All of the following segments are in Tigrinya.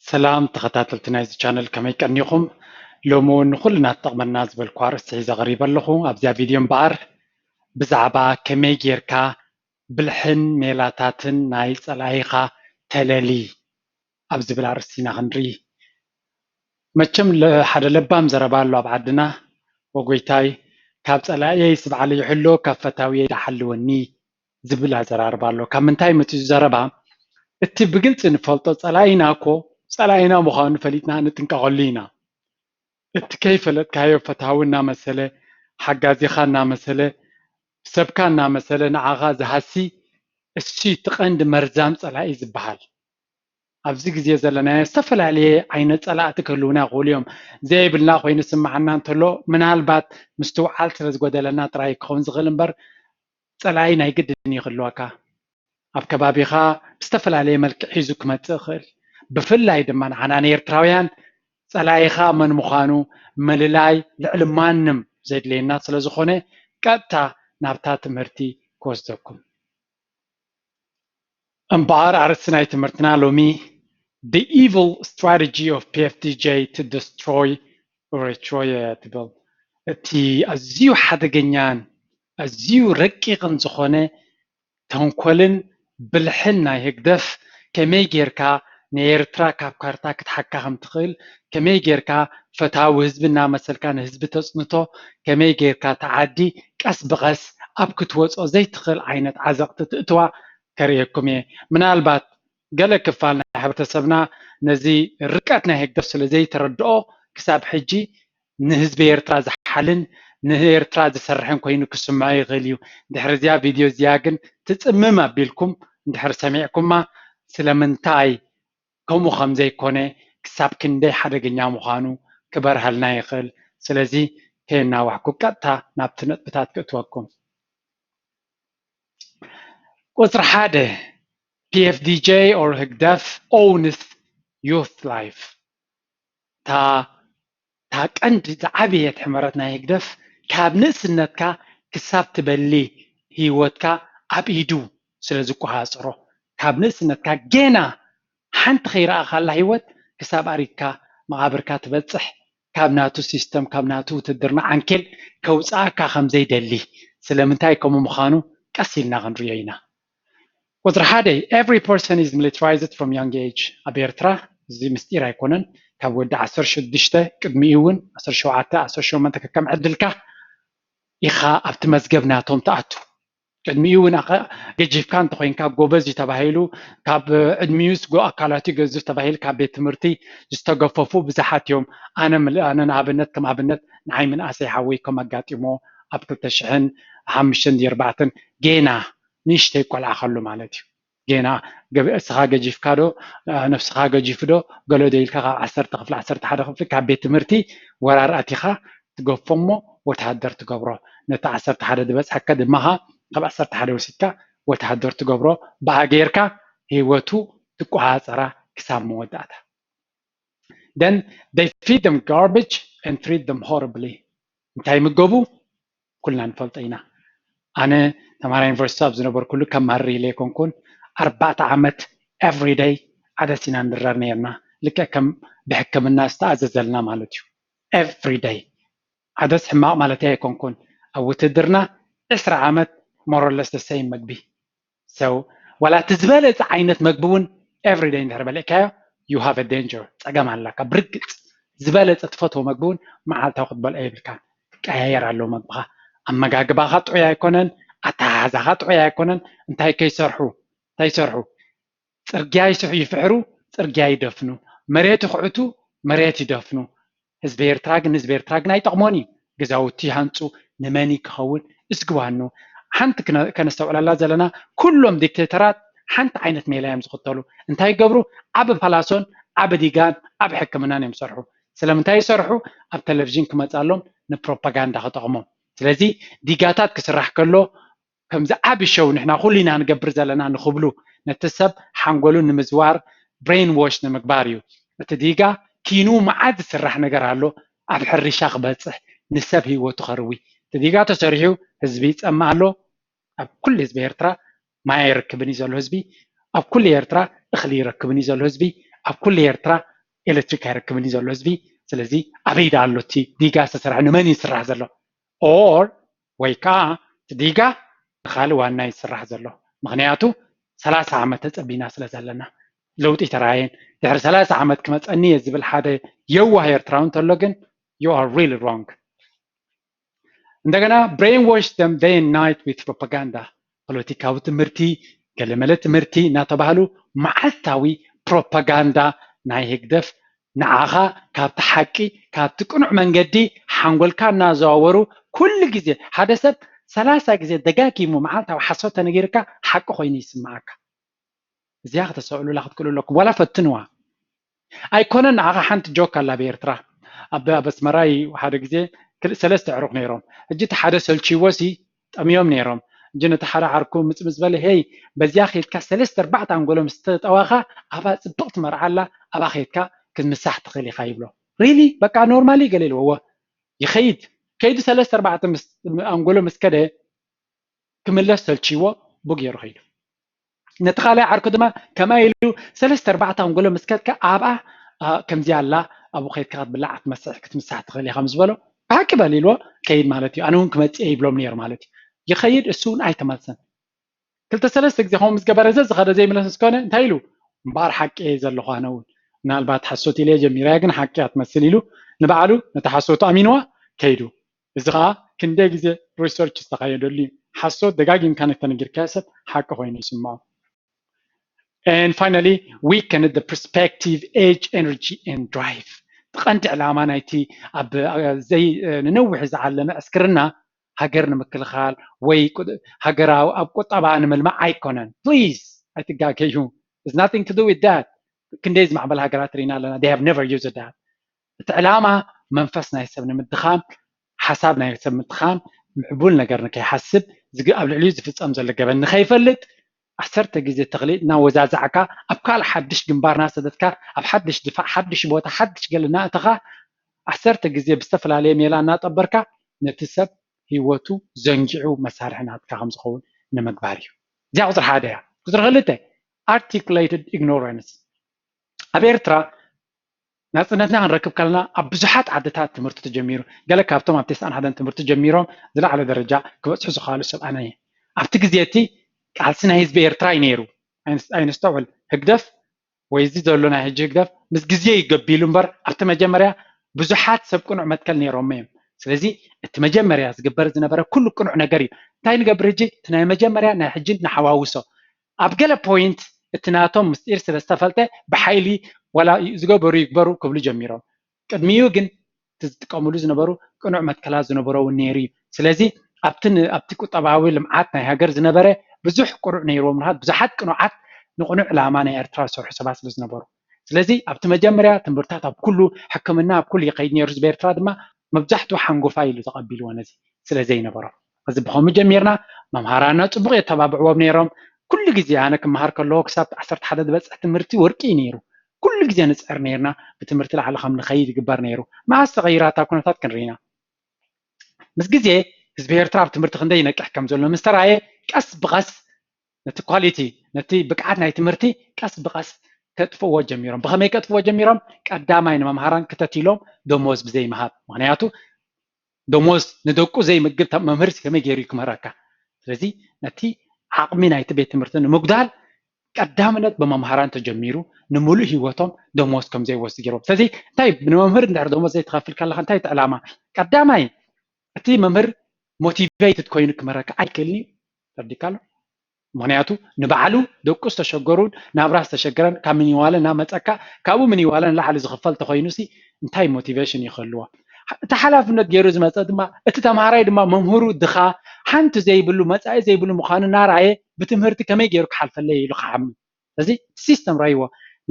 ሰላም ተኸታተልቲ ናይዚ ቻነል፣ ከመይ ቀኒኹም? ሎሚ እውን ንኹልና ትጠቕመና ዝበልኩ ኣርእስቲ ሒዘ ቀሪበ ኣለኹ። ኣብዚኣ ቪድዮ እምበኣር ብዛዕባ ከመይ ጌርካ ብልሕን ሜላታትን ናይ ጸላኢኻ ተለሊ ኣብ ዝብል ኣርእስቲ ኢና ክንርኢ። መቸም ለ-፣ ሓደ ለባም ዘረባ ኣሎ ኣብ ዓድና፣ "ወጎይታይ፣ ካብ ጸላእየይ ስብዓለይ ይሕሎ፣ ካብ ፈታውየይ ደሓልወኒ" ዝብል ኣዘራርባ ኣሎ። ካብ ምንታይ መፂኡ ዘረባ? እቲ ብግልፂ ንፈልጦ ጸላኢና እኮ ጸላኢና ምዃኑ ፈሊጥና ንጥንቀቐሉ ኢና። እቲ ከይፈለጥካዮ ፈታዊ እናመሰለ፣ ሓጋዚኻ እናመሰለ፣ ሰብካ እናመሰለ ንዓኻ ዝሃሲ፣ እሱ እቲ ቀንዲ መርዛም ጸላኢ ዝበሃል። ኣብዚ ግዜ ዘለናዮ ዝተፈላለየ ዓይነት ጸላእቲ ክህልውና ይኽእሉ እዮም። ዘይብልና ኮይኑ ስምዓና እንተሎ፣ ምናልባት ምስትውዓል ስለ ዝጎደለና ጥራይ ክኸውን ዝኽእል እምበር፣ ጸላኢ ናይ ግድን እዩ ክህልወካ። ኣብ ከባቢኻ ብዝተፈላለየ መልክዕ ሒዙ ክመጽእ ይኽእል። ብፍላይ ድማ ንዓና ንኤርትራውያን ጸላኢኻ መን ምዃኑ ምልላይ ልዕሊ ማንም ዘድልየና ስለ ዝኾነ፣ ቀጥታ ናብታ ትምህርቲ ክወስደኩም። እምበኣር ኣርእስቲ ናይ ትምህርትና ሎሚ፣ "The evil strategy of P F D J to destroy Eritrea" ትብል። እቲ ኣዝዩ ሓደገኛን ኣዝዩ ረቂቕን ዝኾነ ተንኮልን ብልሕን ናይ ህግደፍ፣ ከመይ ጌርካ ንኤርትራ ካብ ካርታ ክትሓካ ከም ትኽእል፣ ከመይ ጌርካ ፈታዊ ህዝቢ እናመሰልካ ንህዝቢ ተጽንቶ፣ ከመይ ጌርካ እታ ዓዲ ቀስ ብቐስ ኣብ ክትወጾ ዘይትኽእል ዓይነት ዓዘቕቲ ትእትዋ ከርእየኩም እየ። ምናልባት ገለ ክፋል ናይ ሕብረተሰብና ነዚ ርቀት ናይ ህግደፍ ስለ ዘይተረድኦ፣ ክሳብ ሕጂ ንህዝቢ ኤርትራ ዝሓልን ንኤርትራ ዝሰርሕን ኮይኑ ክስምዖ ይኽእል እዩ። ድሕሪ እዚኣ ቪድዮ እዚኣ ግን ትጽምም ኣቢልኩም እንድሕር ሰሚዕኩማ፣ ስለምንታይ ከምኡ ከም ዘይኮነ፣ ክሳብ ክንደይ ሓደገኛ ምዃኑ ክበርሃልና ይኽእል። ስለዚ ከየናዋሕኩ ቀጥታ ናብቲ ነጥብታት ክእትወኩም። ቁጽሪ ሓደ፣ P F D J or ህግደፍ owns youth life። እታ፣ እታ ቀንዲ ዝዓበየት ሕመረት ናይ ህግደፍ፣ ካብ ንእስነትካ ክሳብ ትበሊ ህይወትካ ኣብ ኢዱ ስለ ዝቆሃጽሮ፣ ካብ ንእስነትካ ጌና ሓንቲ ከይረኣኻላ ህይወት ክሳብ ኣሪግካ መቓብርካ ትበጽሕ፣ ካብ ናቱ ሲስተም፣ ካብ ናቱ ውትድርና ዓንኬል ከውጽኣካ ከም ዘይደሊ፣ ስለምንታይ ከምኡ ምዃኑ ቀስ ኢልና ክንርእዮ ኢና። ቁጽሪ ሓደ፣ every person is militarized from young age። ኣብ ኤርትራ፣ እዚ ምስጢር ኣይኮነን፣ ካብ ወዲ ዓሰርተ ሽዱሽተ፣ ቅድሚኡ እውን ዓሰርተ ሸውዓተ፣ ዓሰርተ ሸሞንተ ከከም ዕድልካ ኢኻ ኣብቲ መዝገብ ናቶም ትኣቱ። ቅድሚኡ እውን ኣኸ-፣ ገጂፍካ እንተኾይንካ፣ ጎበዝ እዩ ተባሂሉ፣ ካብ ዕድሚኡስ ጎ-፣ ኣካላቱ ይገዝፍ ተባሂሉ ካብ ቤት ትምህርቲ ዝተገፈፉ ብዙሓት እዮም። ኣነ ምል-፣ ኣነ ንኣብነት፣ ከም ኣብነት ንዓይ ምንኣሰይ ሓወይ ከም ኣጋጢሞ ኣብ ክልተ ሽሕን ሓሙሽተን ድዩ ኣርባዕተን ጌና ንእሽተይ ቆልዓ ከሎ ማለት እዩ። ጌና ገብ-፣ እስኻ ገጂፍካ ዶ፣ እ፣ ነብስኻ ገጂፉ ዶ፣ ገለ ዶ ኢልካ ካብ ዓሰርተ ክፍሊ፣ ዓሰርተ ሓደ ክፍሊ ካብ ቤት ትምህርቲ ወራር ኣቲኻ ትገፎ እሞ ወተሃደር ትገብሮ። ነቲ ዓሰርተ ሓደ ዝበጽሐካ ድማ ካብ ዓሰርተ ሓደ ወሲድካ ወተሃደር ትገብሮ። ብኣ ጌርካ ህይወቱ ትቆጻጸራ ክሳብ መወዳእታ። Then they feed them garbage and treat them horribly. እንታይ ምገቡ? ኩልና ንፈልጦ ኢና። ኣነ ተማሃራይ ዩኒቨርሲቲ ኣብ ዝነበርኩሉ ከማርር ኢለ ኣይኮንኩን። ኣርባዕተ ዓመት every day ዓደስ ኢና ንድረር ነይርና። ልክዕ ከም ብሕክምና ዝተኣዘዘልና ማለት እዩ። Every day። ዓደስ ሕማቕ ማለት ኣይኮንኩን። ኣብ ውትድርና ዕስራ ዓመት more or less the same መግቢ። So፣ ዋላ እቲ ዝበለጸ ዓይነት መግቢ እውን every day እንድሕር በሊዕካዮ፣ you have a danger፣ ጸገም ኣለካ። ብርግጽ ዝበለጸ ትፈትዎ መግቢ እውን መዓልታዊ ክትበልዖ የብልካን። ክቀያየር ኣለዎ መግብኻ። ኣመጋግባኻ ጥዑይ ኣይኮነን፣ ኣተሓሕዛኻ ጥዑይ ኣይኮነን። እንታይ ከይሰርሑ፣ እንታይ ይሰርሑ? ጽርግያ ይስሕ-፣ ይፍሕሩ፣ ጽርግያ ይደፍኑ። መሬት ይኹዕቱ፣ መሬት ይደፍኑ። ህዝቢ ኤርትራ ግን፣ ህዝቢ ኤርትራ ግን ኣይጠቕሞን እዩ። ገዛውቲ ይሃንጹ፣ ንመን እዩ ክኸውን? እስግባኑ። ሓንቲ ክነ-፣ ከነስተውዕለላ ዘለና፣ ኩሎም ዲክቴተራት ሓንቲ ዓይነት ሜላ እዮም ዝኽተሉ። እንታይ ይገብሩ? ዓቢ ፓላሶን ዓቢ ዲጋን ዓቢ ሕክምናን እዮም ዝሰርሑ። ስለምንታይ ይሰርሑ? ኣብ ቴሌቪዥን ክመጻሎም፣ ንፕሮፓጋንዳ ክጠቕሞም። ስለዚ ዲጋታት ክስራሕ ከሎ፣ ከምዚ ዓቢ ሸው ንሕና ኩሉ ኢና ንገብር ዘለና ንኽብሉ፣ ነቲ ሰብ ሓንጎሉ ንምዝዋር፣ ብሬን ዎሽ ንምግባር እዩ። እቲ ዲጋ ኪኑ መዓት ዝስራሕ ነገር ኣሎ፣ ኣብ ሕርሻ ክበጽሕ፣ ንሰብ ህይወቱ ከርዊ። እቲ ዲጋ ተሰሪሑ ህዝቢ ይጸምእ ኣሎ። ኣብ ኩሉ ህዝቢ ኤርትራ ማይ ኣይረክብን እዩ ዘሎ ህዝቢ። ኣብ ኩሉ ኤርትራ እኽሊ ይረክብን እዩ ዘሎ ህዝቢ። ኣብ ኩሉ ኤርትራ ኤሌክትሪክ ኣይረክብን እዩ ዘሎ ህዝቢ። ስለዚ ኣበይ ዳ ኣሎ እቲ ዲጋ ዝተሰርሐ? ንመን እዩ ዝስራሕ ዘሎ? ኦር ወይ ከዓ እቲ ዲጋ ንካልእ ዋና እዩ ዝስራሕ ዘሎ። ምክንያቱ ሰላሳ ዓመት ተፀቢና ስለ ዘለና ለውጢ ተራየን ድሕሪ ሰላሳ ዓመት ክመፀኒ እየ ዝብል ሓደ የዋህ ኤርትራዊ እንተሎ ግን you are really wrong። እንደገና brainwash them day and night with propaganda፣ ፖለቲካዊ ትምህርቲ፣ ገለመለ ትምህርቲ እናተባህሉ መዓልታዊ ፕሮፓጋንዳ ናይ ህግደፍ ንዓኻ ካብቲ ሓቂ ካብቲ ቅኑዕ መንገዲ ሓንጎልካ እናዘዋወሩ ኩሉ ግዜ ሓደ ሰብ ሰላሳ ግዜ ደጋጊሙ መዓልታዊ ሓሶት ተነጊርካ ሓቂ ኮይኑ ይስምዓካ። እዚኣ ከተሰእሉላ ክትክእሉ ኣለኩም። ዋላ ፈትንዋ። ኣይኮነን ንዓኻ ሓንቲ ጆክ ኣላ ብኤርትራ ኣብ ኣብ ኣስመራይ ሓደ ግዜ ክል- ሰለስተ ዕሩኽ ነይሮም። ሕጂ እቲ ሓደ ሰልችዎ ሲ ጠምዮም ነይሮም። ሕጂ ነቲ ሓደ ዓርኩ ምጽምጽ በለ ሄይ በዚያ ከይድካ ሰለስተ ኣርባዕተ ኣንጎሎ ምስ ተጠዋኻ ኣብኣ ጽብቕቲ መርዓ ኣላ ኣብኣ ከይድካ ክትምሳሕ ትኽእል ኢኻ ይብሎ። ሪሊ በቃ ኖርማሊ ገለ ኢልዎ ይኸይድ ከይዱ ሰለስተ ኣርባዕተ ምስ- ኣንጎሎ ምስ ከደ ክምለስ ሰልችዎ ብገይሩ ከይዱ። ነቲ ካልኣይ ዓርኩ ድማ ከማይ ኢሉ ሰለስተ ኣርባዕተ ኣንጎሎ ምስ ከድካ ኣብኣ ከምዚ ኣላ ኣብኡ ከይድካ ክትብላዕ ክትመስሕ ክትምሳሕ ትኽእል ኢኻ ምስ በሎ ብሓቂ በል ኢልዎ ከይድ ማለት እዩ። ኣነ እውን ክመፅእ ይብሎም ነይሩ ማለት እዩ። ይኸይድ እሱ እውን ኣይተመልሰን። ክልተ ሰለስተ ግዜ ከምኡ ምስ ገበረ ዘ ዝኸደ ዘይምለስ ምስ ኮነ እንታይ ኢሉ እምበኣር ሓቂ እየ ዘለኹ ኣነ እውን ምናልባት ሓሶት ኢለ ጀሚራ ግን ሓቂ እያ ትመስል ኢሉ ንባዕሉ ነቲ ሓሶቱ ኣሚንዋ ከይዱ። እዚ ከዓ ክንደይ ግዜ ሪሰርች ዝተኻየደሉ እዩ። ሓሶት ደጋጊምካ ነተነጊርካዮ ሰብ ሓቂ ኮይኑ ይስምዖ። And finally, weaken the perspective, edge, energy, and drive. እቲ ቀንዲ ዕላማ ናይቲ ኣብ ዘይ ንነዊሕ ዝዓለመ ዕስክርና ሃገር ንምክልኻል ወይ ሃገራዊ ኣብ ቁጠባ ንምልማዕ ኣይኮነን። Please ኣይትጋገዩ። It's nothing to do with that። ክንደይ ዝማዕበለ ሃገራት ርኢና ኣለና። They have never used that. እቲ ዕላማ መንፈስ ናይ ሰብ ንምድኻም፣ ሓሳብ ናይ ሰብ ምድኻም፣ ምዕቡል ነገር ንከይሓስብ፣ ዝግ- ኣብ ልዕሊኡ ዝፍጸም ዘሎ ገበን ንኸይፈልጥ፣ ዓሰርተ ግዜ ተኽሊ እናወዛዛዕካ ኣብ ካልእ ሓድሽ ግንባር እናሰደድካ ኣብ ሓድሽ ድፋዕ ሓድሽ ቦታ ሓድሽ ገለ እናእተኻ ዓሰርተ ግዜ ብዝተፈላለየ ሜላ እናጠበርካ ነቲ ሰብ ህይወቱ ዘንጊዑ መሳርሒ ናትካ ከም ዝኸውን ንምግባር እዩ። እዚኣ ቁፅሪ ሓደ እያ። ቁፅሪ ክልተ articulated ignorance። ኣብ ኤርትራ ናፅነትና ክንረክብ ከለና ኣብ ብዙሓት ዓድታት ትምህርቲ ተጀሚሩ። ገለ ካብቶም ኣብ ተስዓን ሓደን ትምህርቲ ጀሚሮም ዝለዓለ ደረጃ ክበፅሑ ዝኸኣሉ ሰብ ኣነ እየ። ኣብቲ ግዜ እቲ ቃልሲ ናይ ህዝቢ ኤርትራ እዩ ነይሩ። ኣይንስ- ኣይንስተውዕል። ህግደፍ ወይ እዚ ዘሎ ናይ ሕጂ ህግደፍ ምስ ግዜ እዩ ገቢሉ እምበር ኣብቲ መጀመርያ ብዙሓት ሰብ ቅኑዕ መትከል ነይሮም እዮም። ስለዚ እቲ መጀመርያ ዝግበር ዝነበረ ኩሉ ቅኑዕ ነገር እዩ። እንታይ ንገብር ሕጂ? እቲ ናይ መጀመርያ ናይ ሕጂ ንሓዋውሶ። ኣብ ገለ ፖይንት እቲ ናቶም ምስጢር ስለ ዝተፈልጠ ብሓይሊ ዋላ ዝገበሩ ይግበሩ ክብሉ ጀሚሮም። ቅድሚኡ ግን እቲ ዝጥቀምሉ ዝነበሩ ቅኑዕ መትከላት ዝነበሮ እውን ነይሩ እዩ። ስለዚ ኣብቲ ን- ኣብቲ ቁጠባዊ ልምዓት ናይ ሃገር ዝነበረ ብዙሕ ቅኑዕ ነይርዎም ምኽንያት ብዙሓት ቅኑዓት ንቅኑዕ ዕላማ ናይ ኤርትራ ዝሰርሑ ሰባት ስለ ዝነበሩ። ስለዚ ኣብቲ መጀመርያ ትምህርታት ኣብ ኩሉ ሕክምና ኣብ ኩሉ ይኸይድ ነይሩ። ህዝቢ ኤርትራ ድማ መብዛሕትኡ ሓንጎፋይ ኢሉ ተቐቢልዎ ነዚ ስለ ዘይነበሮ። እዚ ብኸምኡ ጀሚርና መምሃራና ጽቡቕ የተባብዕዎም ነይሮም። ኩሉ ግዜ ኣነ ክመሃር ከለዎ ክሳብ ዓሰርተ ሓደ ዝበጽሕ ትምህርቲ ወርቂ እዩ ነይሩ። ኩሉ ግዜ ንጽዕር ነይርና ብትምህርቲ ላዕሊ ከም ንኸይድ ይግበር ነይሩ። መዓስ ተቐይራ እታ ኩነታት ክንርኢና። ምስ ግዜ ህዝቢ ኤርትራ ኣብ ትምህርቲ ክንደይ ይነቅሕ ከም ዘሎ ምስ ተራእየ ቀስ ብቐስ ነቲ ኳሊቲ ነቲ ብቅዓት ናይ ትምህርቲ ቀስ ብቐስ ከጥፍዎ ጀሚሮም። ብኸመይ ከጥፍዎ ጀሚሮም? ቀዳማይ ንመምሃራን ክተት ኢሎም ደሞዝ ብዘይምሃብ። ምክንያቱ ደሞዝ ንደቁ ዘይምግብ ተ- መምህር ከመይ ገይሩ እዩ ክምህረካ? ስለዚ ነቲ ዓቕሚ ናይቲ ቤት ትምህርቲ ንምጉዳል ቀዳምነት ብመምሃራን ተጀሚሩ ንምሉእ ህይወቶም ደሞዝ ከም ዘይወስዱ ገይሮም። ስለዚ እንታይ ንመምህር እንድሕር ደሞዝ ዘይትኸፍል ከለካ እንታይ እቲ ዕላማ? ቀዳማይ እቲ መምህር ሞቲቬትድ ኮይኑ ክምህረካ ኣይክእልን እዩ። ተረዲካ ኣሎ? ምክንያቱ ንባዕሉ ደቁ ዝተሸገሩን ናብራ ዝተሸገረን ካብ ምኒዋለ እናመፀካ ካብኡ ምኒዋለ ንላዕሊ ዝኽፈል ተኮይኑ ሲ እንታይ ሞቲቬሽን ይኽህልዎ? እቲ ሓላፍነት ገይሩ ዝመፀ ድማ እቲ ተምሃራይ ድማ መምህሩ ድኻ ሓንቲ ዘይብሉ መፃኢ ዘይብሉ ምዃኑ እናረኣየ ብትምህርቲ ከመይ ገይሩ ክሓልፈለይ ኢሉ ክሓምን። ስለዚ እቲ ሲስተም ረይዎ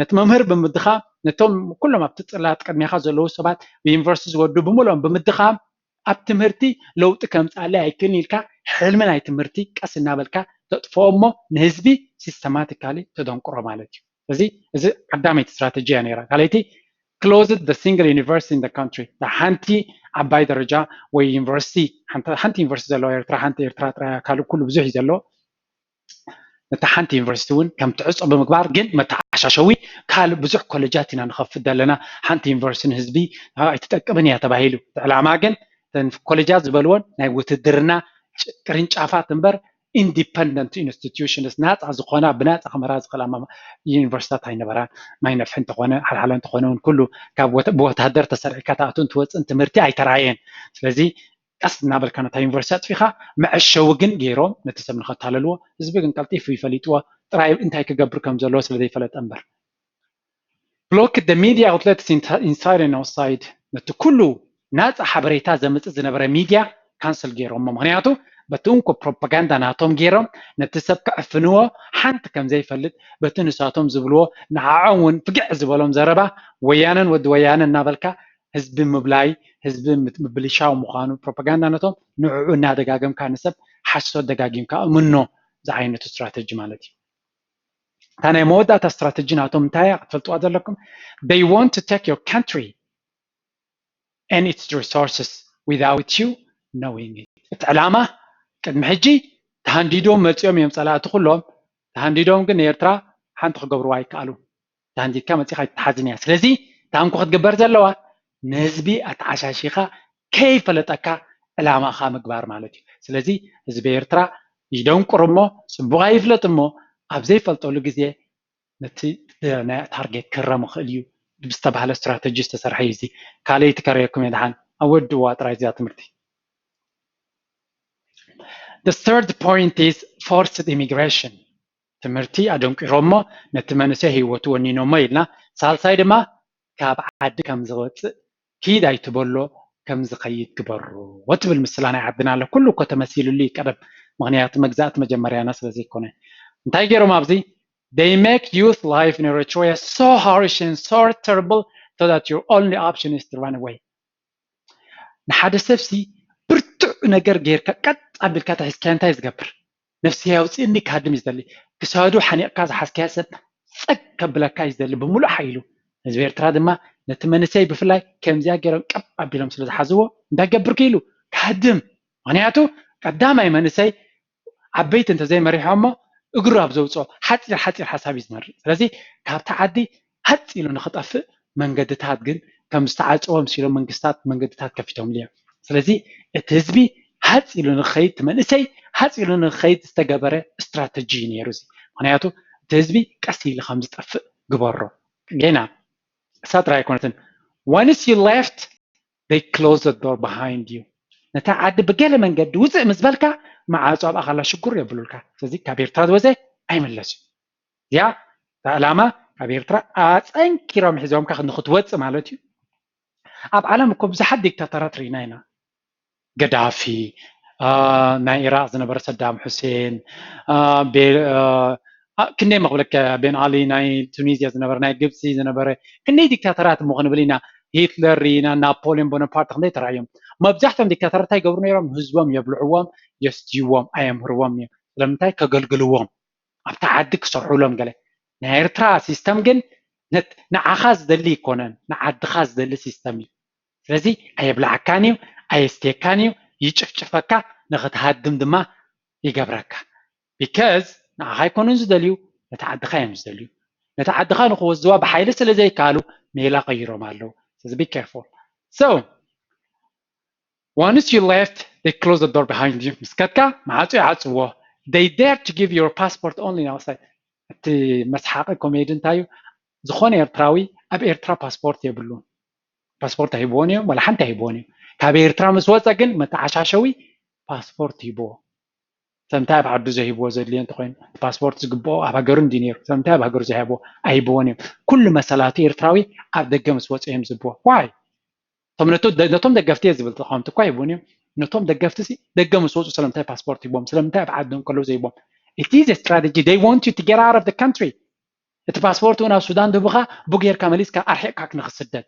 ነቲ መምህር ብምድኻ ነቶም ኩሎም ኣብቲ ፅላት ቅድሚኻ ዘለዉ ሰባት ብዩኒቨርሲቲ ዝወዱ ብምልኦም ብምድኻም ኣብ ትምህርቲ ለውጢ ከምፃለይ ኣይክእልን ኢልካ ሕልሚ ናይ ትምህርቲ ቀስ እናበልካ ተጥፍኦ እሞ ንህዝቢ ሲስተማቲካሊ ተደንቁሮ ማለት እዩ። እዚ እዚ ቀዳመይቲ ስትራተጂ እያ ነይራ። ካልኣይቲ closed the single university in the country። ሓንቲ ዓባይ ደረጃ ወይ ዩኒቨርሲቲ ሓንቲ ሓንቲ ዩኒቨርሲቲ ዘለዋ ኤርትራ ሓንቲ ኤርትራ ጥራይ እያ፣ ካልእ ኩሉ ብዙሕ እዩ ዘለዎ። ነታ ሓንቲ ዩኒቨርሲቲ እውን ከም ትዕጾ ብምግባር ግን መተዓ ሓሻሸዊ ካልእ ብዙሕ ኮሌጃት ኢና ንኸፍት ዘለና። ሓንቲ ዩኒቨርሲቲ ንህዝቢ ኣይትጠቅምን እያ ተባሂሉ። እቲ ዕላማ ግን እተን ኮሌጃት ዝበልዎን ናይ ውትድርና ቅርንጫፋት እምበር ኢንዲፐንደንት ኢንስቲትዩሽንስ ናፃ ዝኾና ብናፃ ክመራ ዝኽእላ ዩኒቨርሲታት ኣይነበራን። ማይ ነፍሒ እንተኾነ ሓልሓሎ እንተኾነ እውን ኩሉ ካብ ብወታደር ተሰሪዕካ ትኣቱን ትወፅእን ትምህርቲ ኣይተራየን። ስለዚ ቀስ እናበልካ ነታ ዩኒቨርሲቲ ኣጥፊኻ መዐሸዊ ግን ገይሮም ነቲ ሰብ ንኸታለልዎ፣ ህዝቢ ግን ቀልጢፉ ይፈሊጥዎ ጥራይ እንታይ ክገብር ከም ዘለዎ ስለ ዘይፈለጠ እምበር። Blocked the media outlets inside and outside። ነቲ ኩሉ ናፃ ሓበሬታ ዘምፅእ ዝነበረ ሚድያ ካንስል ገይሮሞ። ምክንያቱ በቲ እንኮ ፕሮፓጋንዳ ናቶም ገይሮም ነቲ ሰብ ክዕፍንዎ ሓንቲ ከም ዘይፈልጥ በቲ ንሳቶም ዝብልዎ ንዓዖም እውን ፍግዕ ዝበሎም ዘረባ ወያነን ወዲ ወያነ እናበልካ ህዝቢ ምብላይ ህዝቢ ምብልሻው ምዃኑ ፕሮፓጋንዳ ነቶም ንዕዑ እናደጋገምካ ንሰብ ሓሶት ደጋጊምካ እምኖ ዝዓይነቱ ስትራተጂ ማለት እዩ። እታ ናይ መወዳእታ ስትራተጂ ናቶም እንታይ እያ ክትፈልጥዋ ዘለኩም። They want to take your country and its resources without you knowing it። እቲ ዕላማ ቅድሚ ሕጂ ተሃንዲዶም መፂኦም እዮም ፀላእቲ ኩሎም። ተሃንዲዶም ግን ንኤርትራ ሓንቲ ክገብርዋ ኣይከኣሉ። ተሃንዲድካ መፂኻ ኣይትተሓዝን እያ። ስለዚ እታ እንኮ ክትግበር ዘለዋ ንህዝቢ ኣተዓሻሺኻ ከይፈለጠካ ዕላማኻ ምግባር ማለት እዩ። ስለዚ ህዝቢ ኤርትራ ይደንቁር እሞ ፅቡቕ ኣይፍለጥ እሞ ኣብ ዘይፈልጠሉ ግዜ ነቲ ናይ ታርጌት ክረም ይኽእል እዩ ብዝተባህለ ስትራተጂ ዝተሰርሐ እዩ። እዚ ካልእ ትከረየኩም እየ። ደሓን ኣወድእዋ ጥራይ እዚኣ ትምህርቲ። The third point is forced immigration። ትምህርቲ ኣደንቂሮሞ ነቲ መንእሰይ ህይወቱ ወኒኖሞ ኢልና፣ ሳልሳይ ድማ ካብ ዓዲ ከም ዝወፅእ ኪድ ኣይትበሎ ከም ዝኸይድ ግበሮ ትብል ምስላ ናይ ዓድና ኣሎ። ኩሉ እኮ ተመሲሉሉ እዩ ቀደም፣ ምክንያቱ መግዛእቲ መጀመርያና ስለ ዘይኮነ። እንታይ ገይሮም ኣብዚ? They make youth life in Eritrea so harsh and so terrible so that your only option is to run away። ንሓደ ሰብሲ ብርቱዕ ነገር ጌርካ ቀጥ ኣቢልካ ተሒዝካዮ እንታይ እዩ ዝገብር? ነፍሲ ኣውፅእኒ ክሃድም እዩ ዝደሊ። ክሳዱ ሓኒቕካ ዝሓዝካዮ ሰብ ፀግ ከብለካ እዩ ዝደሊ ብምሉእ ሓይሉ። ህዝቢ ኤርትራ ድማ ነቲ መንእሰይ ብፍላይ ከምዚኣ ገይሮም ቀብ ኣቢሎም ስለ ዝሓዝዎ እንታይ ገብር ክኢሉ? ክሃድም። ምክንያቱ ቀዳማይ መንእሰይ ዓበይቲ እንተዘይመሪሖሞ እግሩ ኣብ ዘውፅኦ ሓፂር ሓፂር ሓሳብ እዩ ዝመርእ። ስለዚ ካብቲ ዓዲ ሃፅ ኢሉ ንክጠፍእ መንገድታት ግን ከም ዝተዓፀወ ምስ ኢሎም መንግስታት መንገድታት ከፊቶምሉ እዮም። ስለዚ እቲ ህዝቢ ሃፅ ኢሉ ንክኸይድ፣ እቲ መንእሰይ ሃፅ ኢሉ ንክኸይድ ዝተገበረ ስትራተጂ እዩ ነይሩ እዚ። ምክንያቱ እቲ ህዝቢ ቀስ ኢሉ ከም ዝጠፍእ ግበሮ። ጌና እሳ ጥራይ ኣይኮነትን። Once you left they close the door behind you። ነታ ዓዲ ብገለ መንገዲ ውፅእ ምስ በልካ መዓፁ ኣብኣ ካላ ሽጉር የብሉልካ። ስለዚ ካብ ኤርትራ ዝወፀ ኣይምለስን። እዚኣ እታ ዕላማ ካብ ኤርትራ ኣፀንኪሮም ሒዞምካ ንክትወፅእ ማለት እዩ። ኣብ ዓለም እኮ ብዙሓት ዲክታተራት ርኢና ኢና። ገዳፊ፣ ናይ ኢራቅ ዝነበረ ሰዳም ሑሴን፣ ክንደይ መክብለካ ቤን ኣሊ ናይ ቱኒዝያ ዝነበረ፣ ናይ ግብፂ ዝነበረ፣ ክንደይ ዲክታተራት እሞ ክንብል ኢና። ሂትለር ርኢና፣ ናፖሊዮን ቦናፓርት ክንደይ ተራእዮም። መብዛሕትኦም ዲክታተራት እንታይ ይገብሩ ነይሮም? ህዝቦም የብልዕዎም፣ የስትይዎም፣ ኣየምህርዎም እዮም። ስለምንታይ? ከገልግልዎም፣ ኣብታ ዓዲ ክሰርሑሎም ገለ። ናይ ኤርትራ ሲስተም ግን ንዓኻ ዝደሊ ይኮነን፣ ንዓድኻ ዝደሊ ሲስተም እዩ። ስለዚ ኣየብልዓካን እዩ፣ ኣየስትየካን እዩ፣ ይጭፍጭፈካ፣ ንክትሃድም ድማ ይገብረካ። ቢካዝ ንዓኻ ኣይኮኑን ዝደልዩ፣ ነቲ ዓድኻ እዮም ዝደልዩ። ነቲ ዓድኻ ንክወስድዋ ብሓይሊ ስለ ዘይከኣሉ ሜላ ቀይሮም ኣለዉ። ስለዚ be careful። So once you left they close the door behind you። ምስ ከድካ መዓፁ ይዓፅዎ። They dare to give your passport only outside። እቲ መስሓቂ ኮሜዲ እንታይ እዩ? ዝኾነ ኤርትራዊ ኣብ ኤርትራ ፓስፖርት የብሉን። ፓስፖርት ኣይህብዎን እዮም፣ ዋላ ሓንቲ ኣይህብዎን እዮም። ካብ ኤርትራ ምስ ወፀ ግን መተዓሻሸዊ ፓስፖርት ይህብዎ። ሰምታይ ኣብ ዓዱ ዘይህብዎ ዘድልዮ እንተኮይኑ፣ ፓስፖርት ዝግብኦ ኣብ ሃገሩ እንዲ ነይሩ፣ ሰምታይ ኣብ ሃገሩ ዘይሃብዎ ኣይህብዎን እዮም። ኩሉ መሰላቱ ኤርትራዊ ኣብ ደገ ምስ ወፀ እዮም ዝህብዎ። ዋይ? ነቶም ደገፍቲ እየ ዝብል ተቃወምቲ እኳ ይህብዎም እዮም። ነቶም ደገፍቲ ሲ ደገ ምስ ወፁ ስለምንታይ ፓስፖርት ይቦም? ስለምንታይ ኣብ ዓዶም ከለዉ ዘይቦም? It is a strategy. They want you to get out of the country። እቲ ፓስፖርት እውን ኣብ ሱዳን ድህቡኻ፣ ቡ ጌርካ መሊስካ ኣርሒቕካ ንክስደድ፣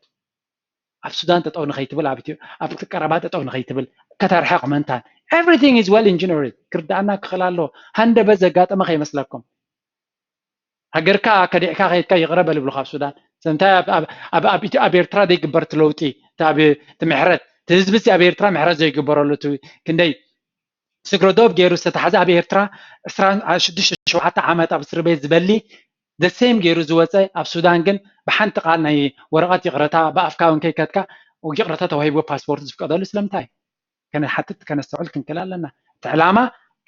ኣብ ሱዳን ጠጠው ንኸይትብል፣ ኣብ ኢትዮ ኣብ ቀረባ ጠጠው ንኸይትብል ከተርሕቕ መንታን። Everything is well engineered። ክርዳኣና ክኽእል ኣለዎ። ሃንደበት ዘጋጠመ ከይመስለኩም። ሃገርካ ከዲዕካ ከይድካ ይቕረ በል ይብሉኻ ኣብ ሱዳን። ስለምንታይ ኣብ ኤርትራ ዘይግበር እቲ ለውጢ፣ እቲ ምሕረት፣ እቲ ህዝቢ ኣብ ኤርትራ ምሕረት ዘይግበረሉ፣ እቲ ክንደይ ስግረ ዶብ ገይሩ ዝተታሕዘ ኣብ ኤርትራ ዕስራን ሽዱሽተ ሸውዓተ ዓመት ኣብ እስሪ ቤት ዝበሊ the same ገይሩ ዝወፀ ኣብ ሱዳን ግን ብሓንቲ ቃል ናይ ወረቐት ይቕረታ ብኣፍካ እውን ከይከትካ ይቕረታ ተዋሂብዎ ፓስፖርት ዝፍቀደሉ ስለምንታይ? ከነሓትት ከነስተውዕል ክንክእል ኣለና። እቲ ዕላማ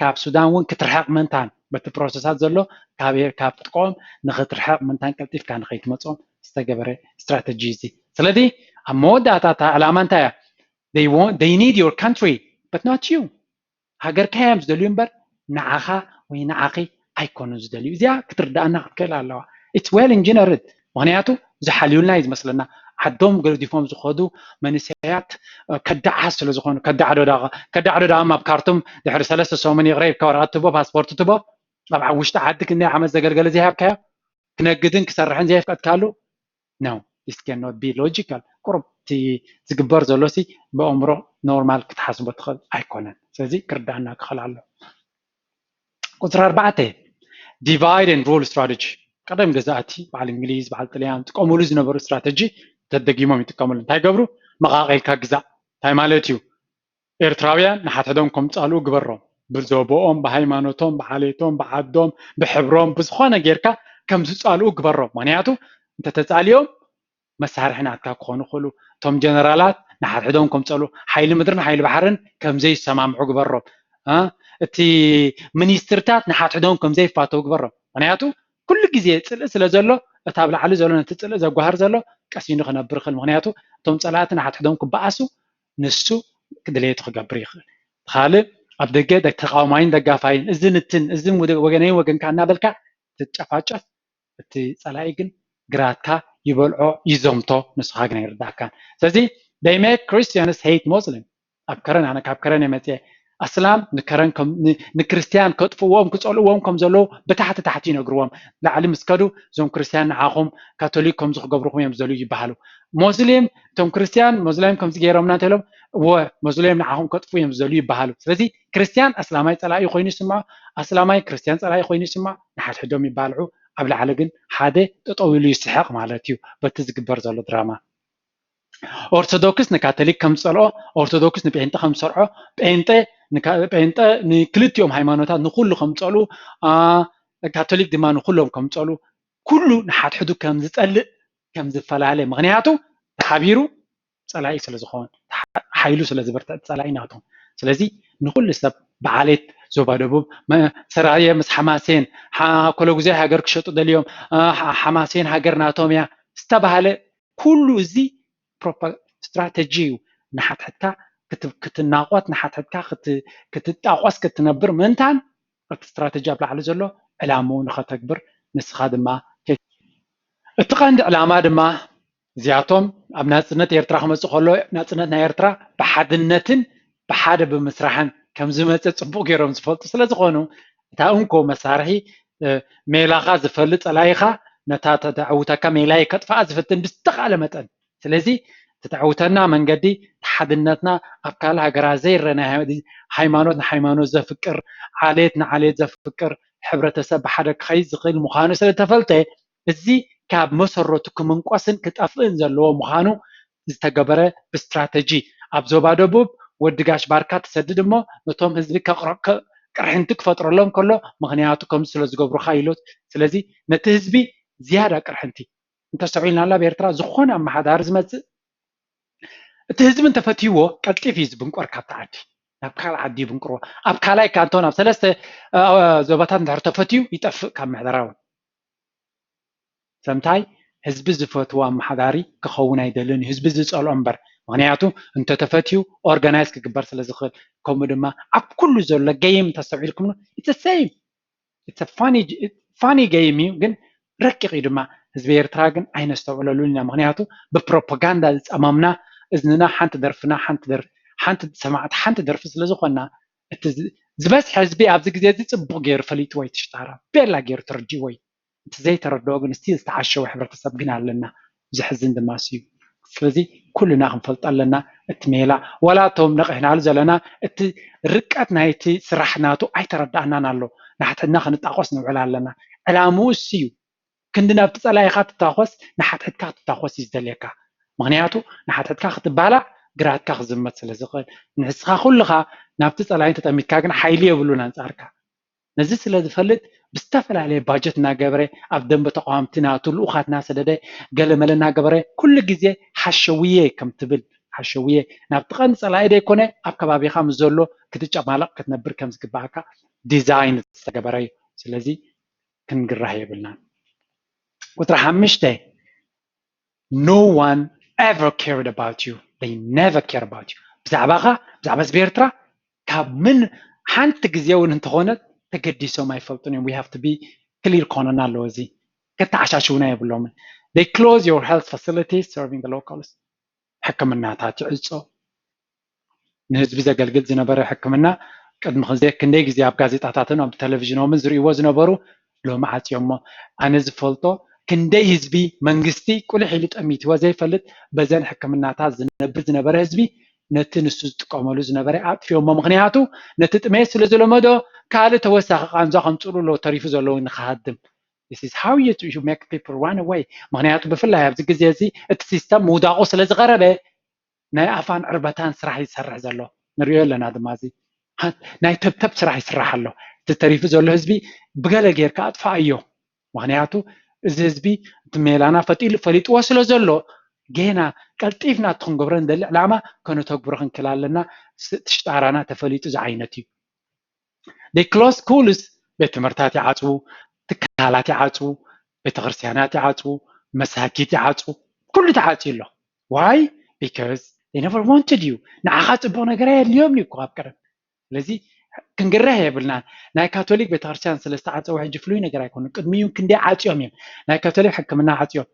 ካብ ሱዳን እውን ክትርሕቕ ምንታን በቲ ፕሮሰሳት ዘሎ ካብ ኤር- ካብ ጥቆም ንክትርሕቕ ምንታን ቀልጢፍካ ንኸይትመፅኦም ዝተገበረ ስትራተጂ እዚ። ስለዚ ኣብ መወዳእታ እታ ዕላማ እንታይ እያ? They want, they need your country, but not you. ሃገርካ እዮም ዝደልዩ እምበር ንዓኻ ወይ ንዓኺ ኣይኮኑን ዝደልዩ። እዚኣ ክትርዳእና ክትክእል ኣለዋ። It's well engineered። ምክንያቱ ዝሓልዩልና እዩ ዝመስለና። ዓዶም ገዲፎም ዝኸዱ መንእሰያት ከዳዓ ስለ ዝኾኑ ከዳዕ ዶ ዳ ከዳዕ ዶ ዳ ኣብ ካርቱም ድሕሪ ሰለስተ ሰሙን ይቕረ ኢልካ ወረቐት ትቦ ፓስፖርት ትቦ ኣብ ውሽጢ ዓዲ ክንደይ ዓመት ዘገልገለ ዘይሃብካዮ ክነግድን ክሰርሕን ዘይፍቀድካሉ no, this cannot be logical። ቁሩብ እቲ ዝግበር ዘሎ ሲ ብኣእምሮ ኖርማል ክትሓስቦ ትኽእል ኣይኮነን። ስለዚ ክርዳእና ክኽእል ኣሎ። ቁፅሪ ኣርባዕተ divide and rule strategy። ቀደም ገዛእቲ በዓል እንግሊዝ በዓል ጥልያን ጥቀሙሉ ዝነበሩ ስትራተጂ ተደጊሞም ይጥቀሙሉ። እንታይ ገብሩ? መቓቒልካ ግዛእ። እንታይ ማለት እዩ? ኤርትራውያን ንሓድሕዶም ከም ጻልኡ ግበሮም። ብዞቦኦም፣ ብሃይማኖቶም፣ ብዓሌቶም፣ ብዓዶም፣ ብሕብሮም፣ ብዝኾነ ጌርካ ከም ዝጻልኡ ግበሮም። ምክንያቱ እንተተጻልዮም መሳርሒ ናትካ ክኾኑ ይኽእሉ። እቶም ጀነራላት ንሓድሕዶም ከም ጸልኡ፣ ሓይሊ ምድርን ሓይሊ ባሕርን ከም ዘይሰማምዑ ግበሮም። እ? እቲ ሚኒስትርታት ንሓድሕዶም ከም ዘይፋተው ግበሮም። ምክንያቱ ኩሉ ግዜ ጽልኢ ስለ ዘሎ እቲ ኣብ ላዕሊ ዘሎ ነቲ ጽልኢ ዘጓህር ዘሎ ቀሲኑ ክነብር ይኽእል። ምክንያቱ እቶም ጸላእቲ ንሓድሕዶም ክበኣሱ ንሱ ድሌቱ ክገብር ይኽእል። ካልእ ኣብ ደገ ተቃዋማይን ደጋፋይን እዚ ንትን እዚ ወገነይን ወገንካ እናበልካ ትጨፋጨፍ እቲ ጸላኢ ግን ግራትካ ይበልዖ ይዘምቶ ንስኻ ግን ኣይርዳእካን። ስለዚ they make Christians hate Muslim። ኣብ ከረን ኣነ ካብ ከረን የመፅየ ኣስላም ንከረን ንክርስትያን ከጥፍዎም ክፀልእዎም ከም ዘለዉ ብታሕቲ ታሕቲ ይነግርዎም። ላዕሊ ምስ ከዱ እዞም ክርስትያን ንዓኹም ካቶሊክ ከምዚ ክገብርኹም እዮም ዝደልዩ ይበሃሉ። ሞስሊም እቶም ክርስትያን ሞስሊም ከምዚ ገይሮምና እንተሎም እወ ሞስሊም ንዓኹም ከጥፉ እዮም ዝደልዩ ይበሃሉ። ስለዚ ክርስትያን ኣስላማይ ፀላኢ ኮይኑ ይስምዖ፣ ኣስላማይ ክርስትያን ፀላኢ ኮይኑ ይስምዖ፣ ንሓድሕዶም ይባልዑ። ኣብ ላዕሊ ግን ሓደ ጠጠው ኢሉ ይስሕቕ ማለት እዩ በቲ ዝግበር ዘሎ ድራማ። ኦርቶዶክስ ንካቶሊክ ከም ዝፀልኦ ኦርቶዶክስ ንጴንጠ ከም ዝሰርዖ ጴንጠ ንካ- ጴንጠ ንክልቲኦም ሃይማኖታት ንኩሉ ከም ዝፀልኡ አ፣ ካቶሊክ ድማ ንኩሎም ከም ዝፀልኡ ኩሉ ንሓድሕዱ ከም ዝፀልእ ከም ዝፈላለ ምክንያቱ ተሓቢሩ ፀላኢ ስለ ዝኸውን ሓይሉ ስለ ዝበርትዕ ፀላኢ ናቶም። ስለዚ ንኩሉ ሰብ ብዓሌት ዞባ ደቡብ ሰራየ ምስ ሓማሴን ኮለጉዛይ ሃገር ክሸጡ ደልዮም ሓማሴን ሃገር ናቶም እያ ዝተባሃለ ኩሉ እዚ ስትራተጂ እዩ። ንሓትሕትካ ክትናቆት ንሓትሕትካ ክትጣቆስ ክትነብር ምእንታን እቲ ስትራተጂ ኣብ ላዕሊ ዘሎ ዕላምኡ ንኸተግብር ንስኻ ድማ እቲ ቀንዲ ዕላማ ድማ እዚኣቶም ኣብ ናፅነት ኤርትራ ክመፅእ ከሎ ናፅነት ናይ ኤርትራ ብሓድነትን ብሓደ ብምስራሕን ከም ዝመፀ ፅቡቕ ገይሮም ዝፈልጡ ስለ ዝኾኑ እታ እንኮ መሳርሒ ሜላኻ ዝፈልጥ ፀላኢኻ ነታ ተተዕውተካ ሜላይ ከጥፍኣ ዝፍትን ብዝተኻእለ መጠን ስለዚ ዝተተዕውተና መንገዲ ሓድነትና ኣብ ካልእ ሃገራት ዘይረና ሃይማኖት ንሃይማኖት ዘፍቅር ዓሌት ንዓሌት ዘፍቅር ሕብረተሰብ ብሓደ ክኸይድ ዝኽእል ምዃኑ ስለተፈልጠ እዚ ካብ መሰረቱ ክምንቆስን ክጠፍእን ዘለዎ ምዃኑ ዝተገበረ ብስትራተጂ ኣብ ዞባ ደቡብ ወዲ ጋሽ ባርካ ትሰድድ እሞ ነቶም ህዝቢ ቅርሕንቲ ክፈጥረሎም ከሎ ምክንያቱ ከምዚ ስለ ዝገብሩካ ኢሎት ስለዚ ነቲ ህዝቢ ዝያዳ ቅርሕንቲ እንተስተውዒልናላ ኣብ ኤርትራ ዝኾነ ኣመሓዳሪ ዝመፅእ እቲ ህዝቢ እንተፈትይዎ ቀልጢፍ እዩ ዝብንቆር ካብቲ ዓዲ ናብ ካልእ ዓዲ ይብንቅርዎ ኣብ ካልኣይ ካንቶን ኣብ ሰለስተ ዞባታት እንድሕር ተፈትዩ ይጠፍእ ካብ ምሕደራ እውን ሰምታይ ህዝቢ ዝፈትዎ ኣመሓዳሪ ክኸውን ኣይደልን እዩ ህዝቢ ዝፀልኦ እምበር ምክንያቱ እንተተፈትዩ ኦርጋናይዝ ክግበር ስለ ዝኽእል ከምኡ ድማ ኣብ ኩሉ ዘሎ ገይም እንተስተውዒልኩም it's the same funny game እዩ ግን ረቂቕ እዩ ድማ ህዝቢ ኤርትራ ግን ኣይነስተውዕለሉን ኢና ምክንያቱ ብፕሮፓጋንዳ ዝፀመምና እዝንና ሓንቲ ደርፍና ሓንቲ ሰማዕቲ ሓንቲ ደርፊ ስለ ዝኾንና እቲ ዝበዝሐ ህዝቢ ኣብዚ ግዜ እዚ ፅቡቕ ገይሩ ፈሊጥዎ እዩ ትሽጣራ ቤላ ገይሩ ተረዲእዎ እዩ እቲ ዘይተረድኦ ግን ስቲል ዝተዓሸወ ሕብረተሰብ ግን ኣለና ዘሕዝን ድማ እዩ ስለዚ ኩልና ክንፈልጦ ኣለና እቲ ሜላ ዋላ እቶም ነቒሕናሉ ዘለና እቲ ርቀት ናይቲ ስራሕ ናቱ ኣይተረዳእናን ኣሎ ንሓትሕትና ክንጣቆስ ንውዕል ኣለና ዕላምኡ እሱ እዩ ክንዲ ናብቲ ፀላኢኻ ትታኮስ ንሓትሕትካ ክትታኮስ እዩ ዝደልየካ ምክንያቱ ንሓትሕትካ ክትባላዕ ግራትካ ክዝመት ስለ ዝኽእል ንስኻ ኩልኻ ናብቲ ፀላኢ ተጠሚትካ ግን ሓይሊ የብሉን ኣንፃርካ ነዚ ስለ ዝፈልጥ ብዝተፈላለየ ባጀት እናገበረ ኣብ ደንበ ተቃወምቲ ናቱ ልኡኻት እናሰደደ ገለመለ እናገበረ ኩሉ ግዜ ሓሸውየ ከም ትብል ሓሸውየ ናብቲ ቀንዲ ጸላኢ ዘይኮነ ኣብ ከባቢኻ ምስ ዘሎ ክትጨማለቕ ክትነብር ከም ዝግባኣካ ዲዛይን ዝተገበረ እዩ። ስለዚ ክንግራህ የብልናን። ቁፅሪ ሓሙሽተ no one ever cared about you. They never care about you. ብዛዕባኻ ብዛዕባ ህዝቢ ኤርትራ ካብ ምን ሓንቲ ግዜ እውን እንተኾነ ተገዲሶም ኣይፈልጡን እዮም። We have to be clear ክኾነና ኣለዎ። እዚ ከተዓሻሽውና የብሎምን። They close your health facilities serving the locals. ሕክምናታት ይዕጾ። ንህዝቢ ዘገልግል ዝነበረ ሕክምና ቅድሚ ክንዘይ ክንደይ ግዜ ኣብ ጋዜጣታትን ኣብ ቴሌቪዥኖምን ዝርእይዎ ዝነበሩ ሎሚ ዓጽዮሞ። ኣነ ዝፈልጦ ክንደይ ህዝቢ መንግስቲ ቁልሕ ኢሉ ጠሚትዎ ዘይፈልጥ በዘን ሕክምናታት ዝነብር ዝነበረ ህዝቢ ነቲ ንሱ ዝጥቀመሉ ዝነበረ ኣጥፊኦሞ። ምክንያቱ ነቲ ጥሜት ስለ ዝለመዶ ካልእ ተወሳኺ ቃንዛ ከምፅሉ ኣሎ ተሪፉ ዘለዉ ንክሃድም This is how you, you make people run away. ምክንያቱ ብፍላይ ኣብዚ ግዜ እዚ እቲ ሲስተም ምውዳቑ ስለ ዝቐረበ ናይ ኣፋን ዕርበታን ስራሕ ይሰርሕ ዘሎ ንሪኦ ኣለና ድማ እዚ ናይ ተብተብ ስራሕ ይስራሕ ኣሎ። እቲ ተሪፉ ዘሎ ህዝቢ ብገለ ጌርካ ኣጥፋኣዮ። ምክንያቱ እዚ ህዝቢ እቲ ሜላና ፈጢሉ ፈሊጥዎ ስለ ዘሎ ጌና ቀልጢፍና እቲ ክንገብሮ ንደሊ ዕላማ ከነተግብሮ ክንክል ኣለና። ሽጣራና ተፈሊጡ ዝዓይነት እዩ። They close schools ቤት ትምህርታት ይዓፅዉ፣ ትካላት ይዓፅዉ፣ ቤተክርስትያናት ይዓፅዉ፣ መሳጊድ ይዓፅዉ፣ ኩሉ ተዓፅዩ ኣሎ። Why? Because they never wanted you. ንዓኻ ፅቡቅ ነገር ኣየድልዮም እዩ እኮ ኣብ ቀደም። ስለዚ ክንግረህ የብልናን። ናይ ካቶሊክ ቤተክርስትያን ስለ ዝተዓፀወ ሕጂ ፍሉይ ነገር ኣይኮኑን። ቅድሚኡ ክንደይ ዓፅዮም እዮም። ናይ ካቶሊክ ሕክምና ዓፅዮም፣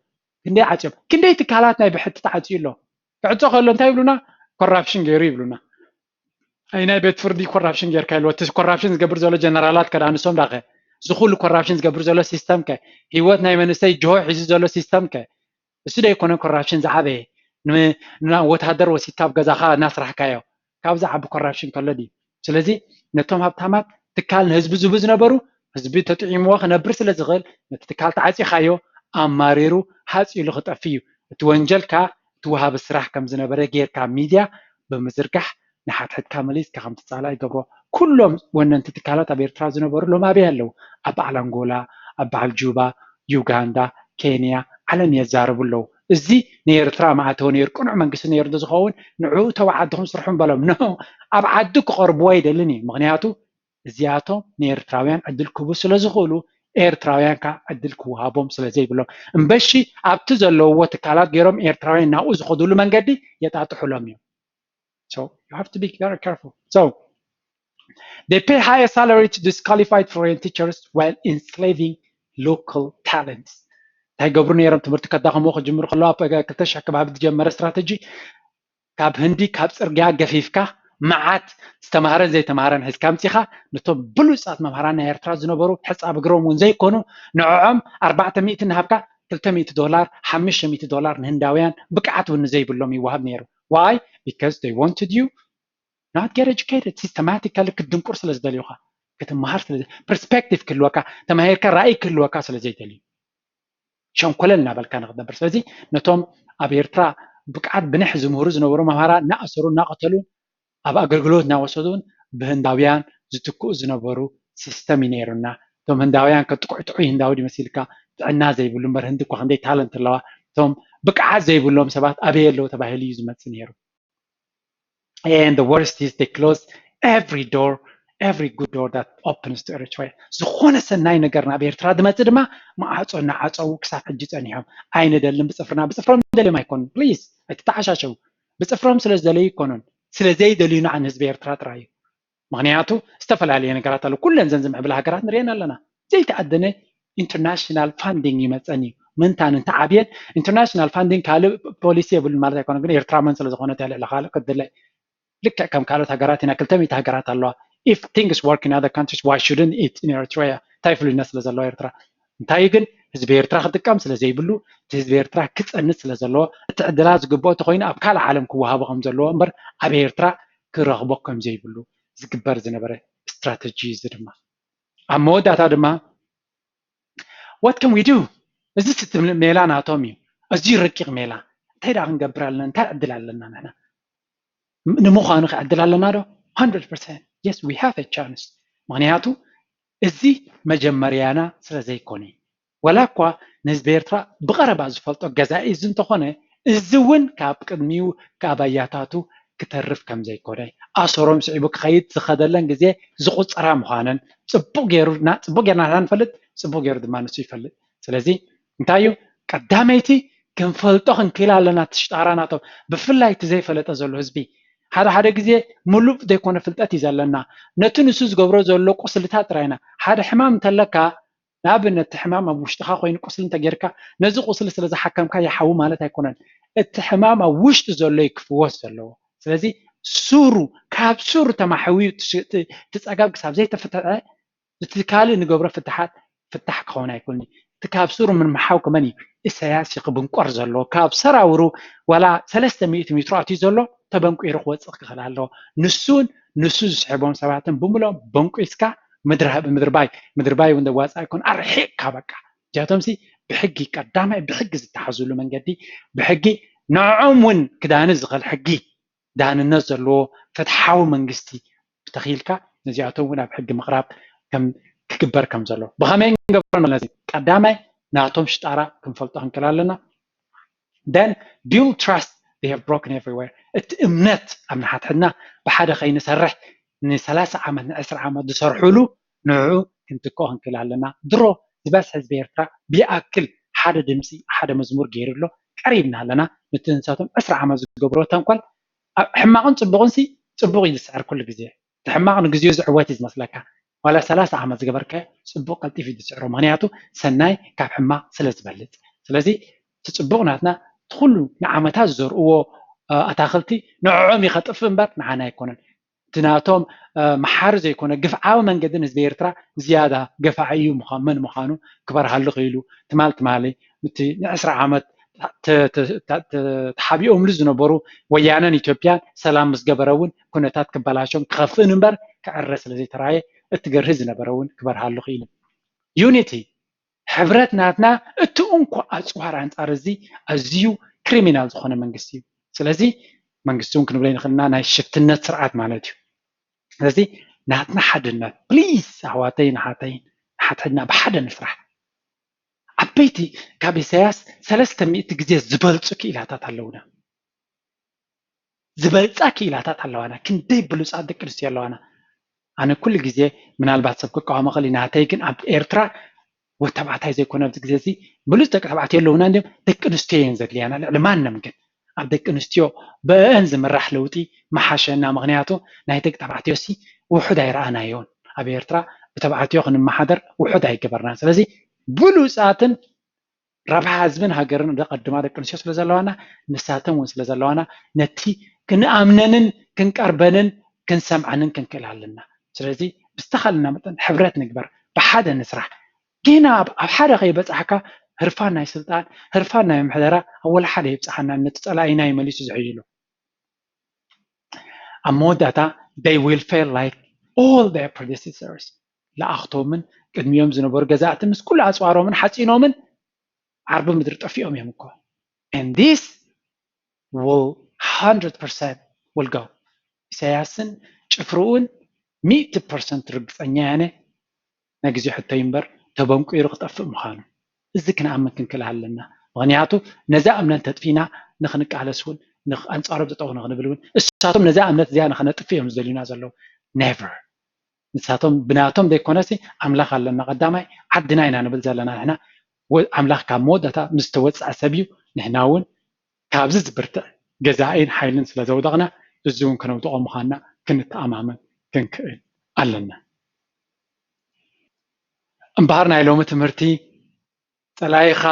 ክንደይ ዓፅዮም፣ ክንደይ ትካላት ናይ ብሕቲ ተዓፅዩ ኣሎ። ክዕፆ ከሎ እንታይ ይብሉና? ኮራፕሽን ገይሩ ይብሉና። ኣይ ናይ ቤት ፍርዲ ኮራፕሽን ጌርካ ኢልዎ። እቲ ኮራፕሽን ዝገብር ዘሎ ጀነራላት ከዳ ንሶም ዳኸ እዚ ኩሉ ኮራፕሽን ዝገብር ዘሎ ሲስተም ከ ህይወት ናይ መንእሰይ ጅሆ ሒዙ ዘሎ ሲስተም ከ እሱ ዶ ኣይኮነ ኮራፕሽን ዝዓበየ? ወታደር ወሲድካ ኣብ ገዛኻ እናስራሕካዮ ካብ ዝዓቢ ኮራፕሽን ከሎ ድዩ? ስለዚ ነቶም ሃብታማት ትካል ንህዝቢ ዝህቡ ዝነበሩ ህዝቢ ተጥዒምዎ ክነብር ስለ ዝኽእል ነቲ ትካል ተዓፂኻዮ ኣማሪሩ ሃፂ ኢሉ ክጠፊ እዩ። እቲ ወንጀል ከኣ እቲ ወሃቢ ስራሕ ከም ዝነበረ ጌርካ ሚድያ ብምዝርጋሕ ንሓድሕድካ መሊስካ ከም ትጻላእ ይገብሮ። ኩሎም ወነንቲ ትካላት ኣብ ኤርትራ ዝነበሩ ሎም ኣበይ ኣለዉ? ኣብ በዓል ኣንጎላ፣ ኣብ በዓል ጁባ፣ ዩጋንዳ፣ ኬንያ፣ ዓለም የዛርቡ ኣለዉ። እዚ ንኤርትራ መኣተዊ ነይሩ ቅኑዕ መንግስቲ ነይሩ እንተዝኸውን ንዕኡ ተው ዓድኹም ስርሑ ምበሎም። ኖ ኣብ ዓዲ ክቐርብዎ ኣይደልን እዩ። ምኽንያቱ እዚኣቶም ንኤርትራውያን ዕድል ክህቡ ስለ ዝኽእሉ ኤርትራውያን ከዓ ዕድል ክወሃቦም ስለ ዘይብሎም እምበሺ ኣብቲ ዘለውዎ ትካላት ገይሮም ኤርትራውያን ናብኡ ዝኸድሉ መንገዲ የጣጥሑሎም እዮም። So you have to be very careful. So they pay higher salary to disqualified foreign teachers while enslaving local talents. እንታይ ገብሩ ነይሮም? ትምህርቲ ከዳኸምዎ ክጅምሩ ከለዋ ኣብ ክልተ ሽሕ ከባቢ ዝጀመረ ስትራተጂ ካብ ህንዲ ካብ ፅርግያ ገፊፍካ መዓት ዝተማሃረን ዘይተማሃረን ሒዝካ ኣምፂኻ ነቶም ብሉፃት መምሃራን ናይ ኤርትራ ዝነበሩ ሕፃብ እግሮም እውን ዘይኮኑ ንዕዖም ኣርባዕተ ሚእቲ እናሃብካ ክልተ ሚእቲ ዶላር ሓሙሽተ ሚእቲ ዶላር ንህንዳውያን ብቅዓት እውን ዘይብሎም ይወሃብ ነይሩ። Why? Because they wanted you not get educated. ሲስተማቲካሊ ክትድንቁር ስለ ዝደልዩኻ ክትመሃር ስለ perspective ክህልወካ ተማሂርካ ራእይ ክህልወካ ስለ ዘይደልዩ ሸንኮለል እናበልካ ንክትነብር። ስለዚ ነቶም ኣብ ኤርትራ ብቅዓት ብንሕ ዝምህሩ ዝነበሩ መምሃራን እናኣሰሩ እናቐተሉ ኣብ ኣገልግሎት እናወሰዱ እውን ብህንዳውያን ዝትክኡ ዝነበሩ ሲስተም እዩ ነይሩና። እቶም ህንዳውያን ከጥቁዕጥዑ ህንዳዊ ድመሲልካ ጥዕና ዘይብሉ እምበር ህንዲ እኳ ክንደይ ታለንት ኣለዋ። እቶም ብቅዓት ዘይብሎም ሰባት ኣበይ ኣለዉ ተባሂሉ እዩ ዝመፅእ ነይሩ። And the worst is they close every door, every good door that opens to Eritrea. ዝኾነ ሰናይ ነገር ናብ ኤርትራ ዝመፅእ ድማ መዓፆ እናዓፀዉ ክሳብ ሕጂ ፀኒሖም ኣይንደልን ብፅፍርና። ብፅፍሮም ደልዮም ኣይኮኑን። ፕሊዝ ኣይትተዓሻሸው። ብፅፍሮም ስለ ዝደለዩ ኣይኮኑን፣ ስለ ዘይደልዩ ንዓ ንህዝቢ ኤርትራ ጥራይ እዩ። ምክንያቱ ዝተፈላለየ ነገራት ኣሎ። ኩለን ዘን ዝምዕብላ ሃገራት ንሪአን ኣለና። ዘይተኣደነ ኢንተርናሽናል ፋንዲንግ ይመፀን እዩ። ምንታን እንተዓብየን ኢንተርናሽናል ፋንዲንግ ካልእ ፖሊሲ የብሉን ማለት ኣይኮነ፣ ግን ኤርትራ መን ስለ ዝኾነት እያ ልዕሊ ካልእ ክትድለ። ልክዕ ከም ካልኦት ሃገራት ኢና ክልተ ሚእቲ ሃገራት ኣለዋ። If things work in other countries, why shouldn't it in Eritrea? እንታይ ፍሉይነት ስለ ዘለዎ ኤርትራ? እንታይ ግን ህዝቢ ኤርትራ ክጥቀም ስለ ዘይብሉ እቲ ህዝቢ ኤርትራ ክፀንት ስለ ዘለዎ እቲ ዕድላት ዝግብኦ ተኮይኑ ኣብ ካልእ ዓለም ክወሃቦ ከም ዘለዎ እምበር ኣብ ኤርትራ ክረኽቦ ከም ዘይብሉ ዝግበር ዝነበረ ስትራተጂ እዚ ድማ ኣብ መወዳእታ ድማ what can we do? እዚ እቲ ሜላ ናቶም እዩ። እዚ ረቂቕ ሜላ እንታይ ደኣ ክንገብር ኣለና? እንታይ ዕድል ኣለና ንሕና? ንምዃኑ ከ ዕድል ኣለና ዶ? Hundred percent yes, we have a chance። ምክንያቱ እዚ መጀመርያና ስለ ዘይኮነ፣ ዋላ እኳ ንህዝቢ ኤርትራ ብቐረባ ዝፈልጦ ገዛኢ እዚ እንተኾነ፣ እዚ እውን ካብ ቅድሚኡ ካብ ኣያታቱ ክተርፍ ከም ዘይኮነ፣ ኣሰሮም ስዒቡ ክኸይድ ዝኸደለን ግዜ ዝቑጸራ ምዃነን ጽቡቕ ገይሩ ና-፣ ጽቡቕ ጌርና ንሕና ንፈልጥ፣ ጽቡቕ ገይሩ ድማ ንሱ ይፈልጥ። ስለዚ እንታይ እዩ? ቀዳመይቲ ክንፈልጦ ክንክእል ኣለና፣ እቲ ሽጣራ ናቶም። ብፍላይ እቲ ዘይፈለጠ ዘሎ ህዝቢ፣ ሓደ ሓደ ግዜ ምሉእ ዘይኮነ ፍልጠት እዩ ዘለና። ነቲ ንሱ ዝገብሮ ዘሎ ቁስልታት ጥራይና። ሓደ ሕማም እንተለካ፣ ንኣብነት እቲ ሕማም ኣብ ውሽጥኻ ኮይኑ ቁስሊ እንተጌርካ፣ ነዚ ቁስሊ ስለ ዝሓከምካ ይሓዊ ማለት ኣይኮነን። እቲ ሕማም ኣብ ውሽጢ ዘሎ እዩ ክፍወስ ዘለዎ። ስለዚ ሱሩ፣ ካብ ሱሩ ተማሕዩ እቲ ሽ-፣ እቲ፣ እቲ ጸገም ክሳብ ዘይተፈትሐ፣ እቲ ካልእ ንገብሮ ፍትሓት ፍታሕ ክኸውን ኣይክእልን እዩ። እቲ ካብ ሱሩ ምምሓው ከመን እዩ? ኢሳያስ እዩ ክብንቆር ዘለዎ። ካብ ሰራውሩ ዋላ ሰለስተ ሚእቲ ሜትሮ ኣትዩ ዘሎ ተበንቂሩ ክወጽእ ክኽእል ኣለዎ። ንሱን ንሱ ዝስሕቦም ሰባትን ብምሎም በንቂስካ ምድር-፣ ምድርባይ፣ ምድርባይ እውን ዘዋጽእ ኣይኮን፣ ኣርሒቕካ በቃ። እዚኣቶምሲ ብሕጊ ቀዳማይ ብሕጊ ዝተሓዙሉ መንገዲ ብሕጊ ንዕኦም እውን ክዳኒ ዝኽእል ሕጊ ዳንነት ዘለዎ ፍትሓዊ መንግስቲ ተኺልካ ነዚኣቶም እውን ኣብ ሕጊ ምቕራብ ከም ክግበር ከም ዘሎ ብኸመይ ንገብሮ ኣለና? እዚ ቀዳማይ ናቶም ሽጣራ ክንፈልጦ ክንክእል ኣለና። Then build trust they have broken everywhere። እቲ እምነት ኣብ ንሓትሕድና ብሓደ ከይንሰርሕ ንሰላሳ ዓመት ንዕስራ ዓመት ዝሰርሑሉ ንዕኡ ክንትክኦ ክንክእል ኣለና። ድሮ ዝበዝሐ ህዝቢ ኤርትራ ብይኣክል ሓደ ድምፂ ሓደ መዝሙር ገይሩ ኣሎ። ቀሪብና ኣለና። ነቲ ንሳቶም ዕስራ ዓመት ዝገብሮ ተንኮል ኣብ ሕማቕን ጽቡቕን ሲ ጽቡቕ እዩ ዝስዕር ኩሉ ግዜ። እቲ ሕማቕ ንግዜኡ ዝዕወት እዩ ዝመስለካ። ዋላ ሰላሳ ዓመት ዝገበርካዮ ጽቡቕ ቀልጢፉ እዩ ዝስዕሮ። ምኽንያቱ ሰናይ ካብ ሕማቕ ስለ ዝበልጽ። ስለዚ እቲ ጽቡቕ ናትና እቲ ኩሉ ንዓመታት ዝዘርእዎ፣ እ፣ ኣታኽልቲ ንዕኦም እዩ ከጥፍእ እምበር ንዓና ኣይኮነን። እቲ ናቶም፣ እ፣ መሓሪ ዘይኮነ ግፍዓዊ መንገዲ ንህዝቢ ኤርትራ ዝያዳ ገፋዒ እዩ ምዃ-፣ መን ምዃኑ ክበርሃሉ ክኢሉ። ትማል ትማሊ እቲ ንዕስራ ዓመት ተ-፣ ተ-፣ ተ-፣ ተ-፣ ተሓቢኦምሉ ዝነበሩ ወያነን ኢትዮጵያን ሰላም ምስ ገበረ እውን ኩነታት ክበላሾን ክኸፍእን እምበር ክዕረ ስለ ዘይተራእየ እቲ ገርሂ ዝነበረ እውን ክበርሃሉ ክኢሉ። ዩኒቲ፣ ሕብረት ናትና እቲ እንኮ ኣጽዋር ኣንጻር እዚ ኣዝዩ ክሪሚናል ዝኾነ መንግስቲ እዩ። ስለዚ መንግስቲ እውን ክንብሎ ይንኽእል ኢና፣ ናይ ሽፍትነት ስርዓት ማለት እዩ። ስለዚ ናትና ሓድነት ፕሊዝ ኣሕዋተይን ኣሓተይን ንሓድሕድና ብሓደ ንስራሕ። ዓበይቲ ካብ ኢሳያስ ሰለስተ ሚእቲ ግዜ ዝበልጹ ክኢላታት ኣለውና። ዝበልጻ ክኢላታት ኣለዋና። ክንደይ ብሉጻት ደቂ ኣንስትዮ ኣለዋና። ኣነ ኩሉ ግዜ ምናልባት ሰብ ክቃወሞ ይኽእል እዩ፣ ናተይ ግን ኣብ ኤርትራ ወተባዕታይ ዘይኮነ ኣብዚ ግዜ እዚ ብሉጽ ደቂ ተባዕትዮ ኣለውና እንድዮም። ደቂ ኣንስትዮ እየን ዘድልያና ልዕሊ ማንም። ግን ኣብ ደቂ ኣንስትዮ ብአን ዝምራሕ ለውጢ ምሓሸና። ምኽንያቱ ናይ ደቂ ተባዕትዮ ሲ ውሑድ ኣይረኣናዮን። ኣብ ኤርትራ ብተባዕትዮ ክንመሓደር ውሑድ ኣይገበርናን። ስለዚ ብሉጻትን ረብሓ ህዝብን ሃገርን ዘቐድማ ደቂ ኣንስትዮ ስለ ዘለዋና፣ ንሳተን እውን ስለ ዘለዋና፣ ነቲ ክንኣምነንን ክንቀርበንን ክንሰምዐንን ክንክእል ኣለና። ስለዚ ብዝተኻልና መጠን ሕብረት ንግበር፣ ብሓደ ንስራሕ። ጌና ኣብ፣ ኣብ ሓደ ከይበጻሕካ ህርፋን ናይ ስልጣን፣ ህርፋን ናይ ምሕደራ ኣብ ወላ ሓደ የብጽሓና፣ ነቲ ጸላኢና እዩ መሊሱ ዝሕይሉ። ኣብ መወዳእታ they will fail like all their predecessors። ለኣኽቶምን ቅድሚኦም ዝነበሩ ገዛእቲ ምስ ኩሉ ኣጽዋሮምን ሓጺኖምን ዓርቢ ምድሪ ጠፊኦም እዮም እኮ። And this will hundred percent will go። ኢሳያስን ጭፍርኡን ሚእቲ ፐርሰንት ርግጸኛ ያነ ናይ ግዜ ሕቶ እዩ እምበር ተበንቂሩ ክጠፍእ ምዃኑ እዚ ክንኣምን ክንክእል ኣለና። ምኽንያቱ ነዛ እምነት ተጥፊና ንኽንቃለስ እውን ንኽ-፣ ኣንጻሮም ጠጠው ንኽንብል እውን እሳቶም ነዛ እምነት እዚኣ ንኽነጥፍ እዮም ዝደልዩና ዘለዉ። Never። ንሳቶም ብናቶም ዘይኮነሲ ኣምላኽ ኣለና። ቀዳማይ ዓድና ኢና ንብል ዘለና ንሕና። ወ-፣ ኣምላኽ ካብ መወዳእታ ምስ ተወጽዐ ሰብ እዩ። ንሕና እውን ካብዚ ዝብርትዕ ገዛኢን ሓይልን ስለ ዘውደቕና እዚ እውን ከነውድቖ ምዃንና ክንተኣማመን ክንክእል ኣለና። እምበኣር ናይ ሎሚ ትምህርቲ ጸላኢኻ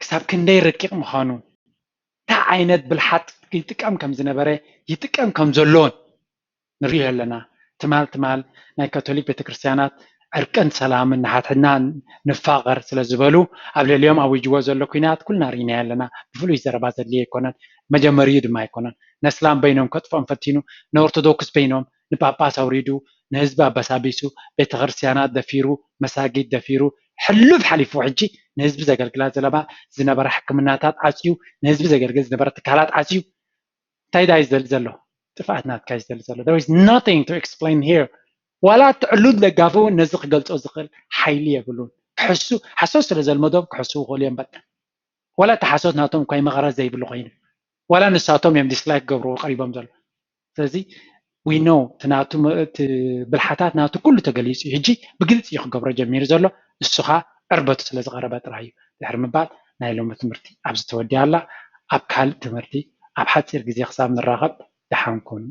ክሳብ ክንደይ ረቂቕ ምዃኑ፣ እንታይ ዓይነት ብልሓት ይጥቀም ከም ዝነበረ፣ ይጥቀም ከም ዘሎን ንሪኦ ኣለና። ትማል ትማል ናይ ካቶሊክ ቤተክርስትያናት ዕርቅን ሰላምን ንሓድሕድና ንፋቐር ስለ ዝበሉ ኣብ ልዕሊኦም ኣዊጅዎ ዘሎ ኲናት ኩልና ርኢናዮ ኣለና። ብፍሉይ ዘረባ ዘድልዮ ኣይኮነን፣ መጀመሪኡ ድማ ኣይኮነን። ነስላም በይኖም ከጥፍኦም ፈቲኑ፣ ንኦርቶዶክስ በይኖም ንጳጳስ ኣውሪዱ፣ ንህዝቢ ኣበሳቢሱ፣ ቤተክርስትያናት ደፊሩ፣ መሳጊድ ደፊሩ፣ ሕሉፍ ሓሊፉ ሕጂ ንህዝቢ ዘገልግላ ዘለባ ዝነበራ ሕክምናታት ዓጽዩ፣ ንህዝቢ ዘገልግል ዝነበረ ትካላት ዓጽዩ፣ እንታይ ዳይ ዝደሊ ዘሎ? ጥፍኣት ናትካ እዩ ዝደሊ ዘሎ። There is nothing to explain here. ዋላ እቲ ዕሉል ደጋፊ እውን ነዚ ክገልጾ ዝኽእል ሓይሊ የብሉን። ክሕሱ ሓሶት ስለ ዘልመዶም ክሕሱ ይኽእሉ እዮም። በቃ ዋላ እቲ ሓሶት ናቶም እኳ መቐረት ዘይብሉ ኮይኑ ዋላ ንሳቶም እዮም dislike ክገብርዎ ቀሪቦም ዘሎ። ስለዚ we know እቲ ናቱ እቲ ብልሓታት ናቱ ኩሉ ተገሊጹ እዩ። ሕጂ ብግልጺ እዩ ክገብሮ ጀሚሩ ዘሎ። እሱ ኸኣ ዕርበቱ ስለ ዝቐረበ ጥራይ እዩ። ድሕሪ ምባል ናይ ሎሚ ትምህርቲ ኣብዚ ተወዲኣ ኣላ። ኣብ ካልእ ትምህርቲ ኣብ ሓጺር ግዜ ክሳብ ንራኸብ ደሓን ኩኑ።